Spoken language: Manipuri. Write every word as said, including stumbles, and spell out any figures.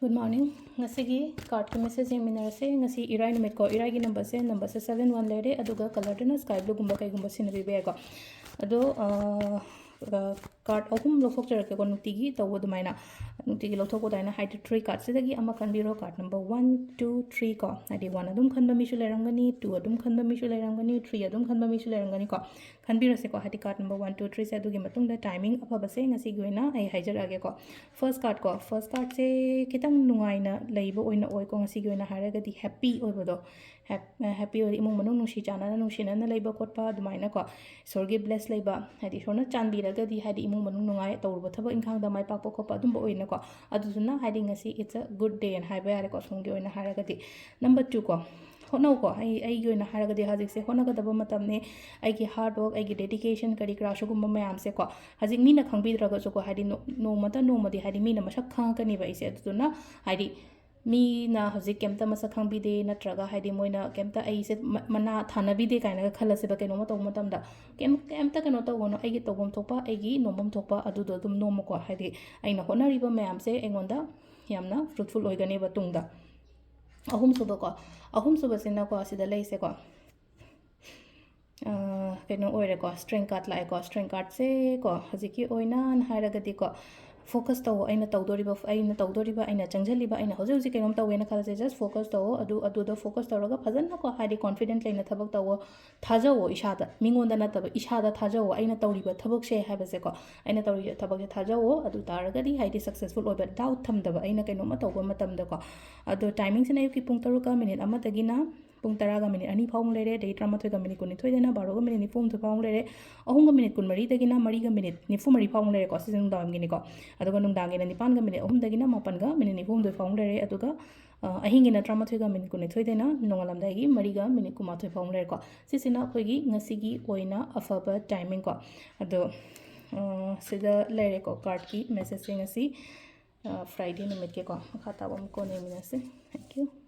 Good morning. ꯉꯁꯤꯒꯤ cardꯀꯤ message ꯌꯦꯡꯃꯤꯟꯅꯔꯁꯦ꯫ ꯉꯁꯤ ꯏꯔꯥꯏ ꯅꯨꯃꯤꯠꯀꯣ, ꯏꯔꯥꯏꯒꯤ numberꯁꯦ, numberꯁꯦ seven one ꯂꯩꯔꯦ, ꯑꯗꯨꯒ colourꯗꯨꯅ sky blueꯒꯨꯝꯕ ꯀꯩꯒꯨꯝꯕ ꯁꯤꯖꯤꯟꯅꯕꯤꯕ ꯌꯥꯏꯀꯣ꯫ ꯑꯗꯣ card ꯑꯍꯨꯝ ꯂꯧꯊꯣꯛꯆꯔꯛꯀꯦꯀꯣ, ꯅꯨꯡꯇꯤꯒꯤ ꯇꯧꯕ ꯑꯗꯨꯃꯥꯏꯅ, ꯅꯨꯡꯇꯤꯒꯤ ꯂꯧꯊꯣꯛꯄ ꯑꯗꯨꯃꯥꯏꯅ, ꯍꯥꯏꯗꯤ three cardꯁꯤꯗꯒꯤ ꯑꯃ ꯈꯟꯕꯤꯔꯣ, card number one, two, three ꯀꯣ, ꯍꯥꯏꯗꯤ one ꯑꯗꯨꯝ ꯈꯟꯕ ꯃꯤꯁꯨ ꯂꯩꯔꯝꯒꯅꯤ, two ꯑꯗꯨꯝ ꯈꯟꯕ ꯃꯤꯁꯨ ꯂꯩꯔꯝꯒꯅꯤ, three ꯑꯗꯨꯝ ꯈꯟꯕ ꯃꯤꯁꯨ ꯂꯩꯔꯝꯒꯅꯤꯀꯣ꯫ ꯈꯟꯕꯤꯔꯁꯦꯀꯣ, ꯍꯥꯏꯗꯤ card number one, two, threeꯁꯦ꯫ ꯑꯗꯨꯒꯤ ꯃꯇꯨꯡꯗ timing ꯑꯐꯕꯁꯦ ꯉꯁꯤꯒꯤ ꯑꯣꯏꯅ ꯑꯩ ꯍꯥꯏꯖꯔꯛꯑꯒꯦꯀꯣ꯫ First cardꯀꯣ, first cardꯁꯦ ꯈꯤꯇꯪ ꯅꯨꯡꯉꯥꯏꯅ ꯂꯩꯕ ꯑꯣꯏꯅ ꯑꯣꯏꯀꯣ, ꯉꯁꯤꯒꯤ ꯑꯣꯏꯅ ꯍꯥꯏꯔꯒꯗꯤ happy ꯑꯣꯏꯕꯗꯣ, happy ꯑꯣꯏꯕ, ꯏꯃꯨꯡ ꯃꯅꯨꯡ ꯅꯨꯡꯁꯤ ꯆꯥꯟꯅꯅ, ꯅꯨꯡꯁꯤꯅꯅ ꯂꯩꯕ ꯈꯣꯠꯄ ꯑꯗꯨꯃꯥꯏꯅꯀꯣ, ꯏꯁꯣꯔꯒꯤ bless ꯂꯩꯕ, ꯍꯥꯏꯗꯤ ꯏꯁꯣꯔꯅ ꯆꯥꯟꯕꯤꯔꯒꯗꯤ, ꯍꯥꯏꯗꯤ ꯏꯃꯨꯡ ꯃꯅꯨꯡ ꯅꯨꯡꯉꯥꯏ, ꯇꯧꯔꯨꯕ ꯊꯕꯛ ꯏꯪꯈꯥꯡꯗ ꯃꯥꯏ ꯄꯥꯛꯄ ꯈꯣꯠꯄ ꯑꯗꯨꯝꯕ ꯑꯣꯏꯅꯀꯣ꯫ ꯑꯗꯨꯗꯨꯅ ꯍꯥꯏꯗꯤ ꯉꯁꯤ it's a good day ꯍꯥꯏꯕ ꯌꯥꯔꯦꯀꯣ, ꯁꯣꯝꯒꯤ ꯑꯣꯏꯅ ꯍꯥꯏꯔꯒꯗꯤ꯫ Number twoꯀꯣ, ꯍꯣꯠꯅꯧꯀꯣ꯫ ꯑꯩ, ꯑꯩꯒꯤ ꯑꯣꯏꯅ ꯍꯥꯏꯔꯒꯗꯤ ꯍꯧꯖꯤꯛꯁꯦ ꯍꯣꯠꯅꯒꯗꯕ ꯃꯇꯝꯅꯤ꯫ ꯑꯩꯒꯤ hard work, ꯑꯩꯒꯤ dedication ꯀꯔꯤ ꯀꯔꯥ ꯁꯤꯒꯨꯝꯕ ꯃꯌꯥꯝꯁꯦꯀꯣ, ꯍꯧꯖꯤꯛ ꯃꯤꯅ ꯈꯪꯕꯤꯗ꯭ꯔꯒꯁꯨꯀꯣ, ꯍꯥꯏꯗꯤ ꯅꯣ-, ꯅꯣꯡꯃꯇ ꯅꯣꯡꯃꯗꯤ ꯍꯥꯏꯗꯤ ꯃꯤꯅ ꯃꯁꯛ ꯈꯪꯉꯛꯀꯅꯦꯕ ꯑꯩꯁꯦ꯫ ꯑꯗꯨꯗꯨꯅ ꯍꯥꯏꯗꯤ ꯃꯤꯅ ꯍꯧꯖꯤꯛ ꯀꯩꯝꯇ ꯃꯁꯛ ꯈꯪꯕꯤꯗꯦ, ꯅꯠꯇ꯭ꯔꯒ ꯍꯥꯏꯗꯤ ꯃꯣꯏꯅ ꯀꯩꯝꯇ ꯑꯩꯁꯦ ꯃ-, ꯃꯅꯥ ꯊꯥꯅꯕꯤꯗꯦ ꯀꯥꯏꯅꯒ ꯈꯜꯂꯁꯦꯕ ꯀꯩꯅꯣꯝꯃ ꯇꯧꯕ ꯃꯇꯝꯗ꯫ ꯀꯩꯝ-, ꯀꯩꯝꯇ ꯀꯩꯅꯣ ꯇꯧꯒꯅꯨ, ꯑꯩꯒꯤ ꯇꯧꯐꯝ ꯊꯣꯛꯄ, ꯑꯩꯒꯤ ꯅꯣꯝꯐꯝ ꯊꯣꯛꯄ ꯑꯗꯨꯗꯣ ꯑꯗꯨꯝ ꯅꯣꯝꯃꯨꯀꯣ꯫ ꯍꯥꯏꯗꯤ ꯑꯩꯅ ꯍꯣꯠꯅꯔꯤꯕ ꯃꯌꯥꯝꯁꯦ ꯑꯩꯉꯣꯟꯗ ꯌꯥꯝꯅ fruitful ꯑꯣꯏꯒꯅꯦꯕ ꯇꯨꯡꯗ꯫ ꯑꯍꯨꯝꯁꯨꯕꯀꯣ, ꯑꯍꯨꯝꯁꯨꯕꯁꯤꯅꯀꯣ, ꯁꯤꯗ ꯂꯩꯁꯦꯀꯣ, ꯑ, ꯀꯩꯅꯣ ꯑꯣꯏꯔꯦꯀꯣ, strength card ꯂꯥꯛꯑꯦꯀꯣ꯫ Strength cardꯁꯦ ꯀꯣ, ꯍꯧꯖꯤꯛꯀꯤ ꯑꯣꯏꯅ ꯍꯥꯏꯔꯒꯗꯤꯀꯣ, focus ꯇꯧ, ꯑꯩꯅ ꯇꯧꯗꯣꯔꯤꯕ, ꯑꯩꯅ ꯇꯧꯗꯣꯔꯤꯕ, ꯑꯩꯅ ꯆꯪꯁꯤꯜꯂꯤꯕ, ꯑꯩꯅ ꯍꯧꯖꯤꯛ ꯍꯧꯖꯤꯛ ꯀꯩꯅꯣꯝ ꯇꯧꯒꯦꯅ ꯈꯜꯂꯁꯦ, just focus ꯇꯧꯋꯣ꯫ ꯑꯗꯨ, ꯑꯗꯨꯗ focus ꯇꯧꯔꯒ ꯐꯖꯅꯀꯣ, ꯍꯥꯏꯗꯤ confident ꯂꯩꯅ ꯊꯕꯛ ꯇꯧꯋꯣ, ꯊꯥꯖꯧꯋꯣ ꯏꯁꯥꯗ, ꯃꯤꯉꯣꯟꯗ ꯅꯠꯇꯕ, ꯏꯁꯥꯗ ꯊꯥꯖꯧꯋꯣ꯫ ꯑꯩꯅ ꯇꯧꯔꯤꯕ ꯊꯕꯛꯁꯦ ꯍꯥꯏꯕꯁꯦꯀꯣ, ꯑꯩꯅ ꯇꯧꯔꯤꯕ ꯊꯕꯛꯁꯦ ꯊꯥꯖꯧꯋꯣ꯫ ꯑꯗꯨ ꯇꯥꯔꯒꯗꯤ ꯍꯥꯏꯗꯤ successful ꯑꯣꯏꯕ, doubt ꯊꯝꯗꯕ, ꯑꯩꯅ ꯀꯩꯅꯣꯝꯃ ꯇꯧꯕ ꯃꯇꯝꯗꯀꯣ꯫ ꯑꯗꯣ timingꯁꯤꯅ ꯑꯌꯨꯛꯀꯤ ꯄꯨꯡ ꯇꯔꯨꯛꯀ minute ꯑꯃꯗꯒꯤꯅ ꯄꯨꯡ ꯇꯔꯥꯒ minute ꯑꯅꯤ ꯐꯥꯎ ꯑꯃꯨꯛ ꯂꯩꯔꯦ, ꯑꯗꯒꯤ ꯇꯔꯥꯃꯥꯊꯣꯏꯒ minute ꯀꯨꯟꯅꯤꯊꯣꯏꯗꯅ ꯕꯥꯔꯣꯒ minute ꯅꯤꯐꯨ ꯍꯨꯝꯗꯣꯏ ꯐꯥꯎ ꯑꯃꯨꯛ ꯂꯩꯔꯦ, ꯑꯍꯨꯝꯒ minute ꯀꯨꯟꯃꯔꯤꯗꯒꯤꯅ ꯃꯔꯤꯒ minute ꯅꯤꯐꯨ ꯃꯔꯤ ꯐꯥꯎ ꯑꯃꯨꯛ ꯂꯩꯔꯦꯀꯣ, ꯁꯤꯁꯦ ꯅꯨꯡꯗꯥꯡꯋꯥꯏꯔꯝꯒꯤꯅꯤꯀꯣ꯫ ꯑꯗꯨꯒ ꯅꯨꯡꯗꯥꯡꯒꯤꯅ ꯅꯤꯄꯥꯟꯒ minute ꯑꯍꯨꯝꯗꯒꯤꯅ ꯃꯥꯄꯟꯒ minute ꯅꯤꯐꯨ ꯍꯨꯝꯗꯣꯏ ꯐꯥꯎ ꯑꯃꯨꯛ ꯂꯩꯔꯦ, ꯑꯗꯨꯒ, ꯑ, ꯑꯍꯤꯡꯒꯤꯅ ꯇꯔꯥꯃꯥꯊꯣꯏꯒ minute ꯀꯨꯟꯅꯤꯊꯣꯏꯗꯩꯅ ꯅꯣꯡꯉꯥꯜꯂꯝꯗꯥꯏꯒꯤ ꯃꯔꯤꯒ minute ꯀꯨꯟꯃꯥꯊꯣꯏ ꯐꯥꯎ ꯑꯃꯨꯛ ꯂꯩꯔꯦꯀꯣ꯫ ꯁꯤꯁꯤꯅ ꯑꯩꯈꯣꯏꯒꯤ ꯉꯁꯤꯒꯤ ꯑꯣꯏꯅ ꯑꯐꯕ timingꯀꯣ꯫ ꯑꯗꯣ, ꯑ, ꯁꯤꯗ ꯂꯩꯔꯦꯀꯣ cardꯀꯤ messageꯁꯦ ꯉꯁꯤ, ꯑ, Friday ꯅꯨꯃꯤꯠꯀꯤꯀꯣ꯫ ꯃꯈꯥ ꯇꯥꯕ ꯑꯃꯨꯛ ꯀꯣꯟꯅ ꯌꯦꯡꯃꯤꯟꯅꯁꯤ꯫ Thank you꯫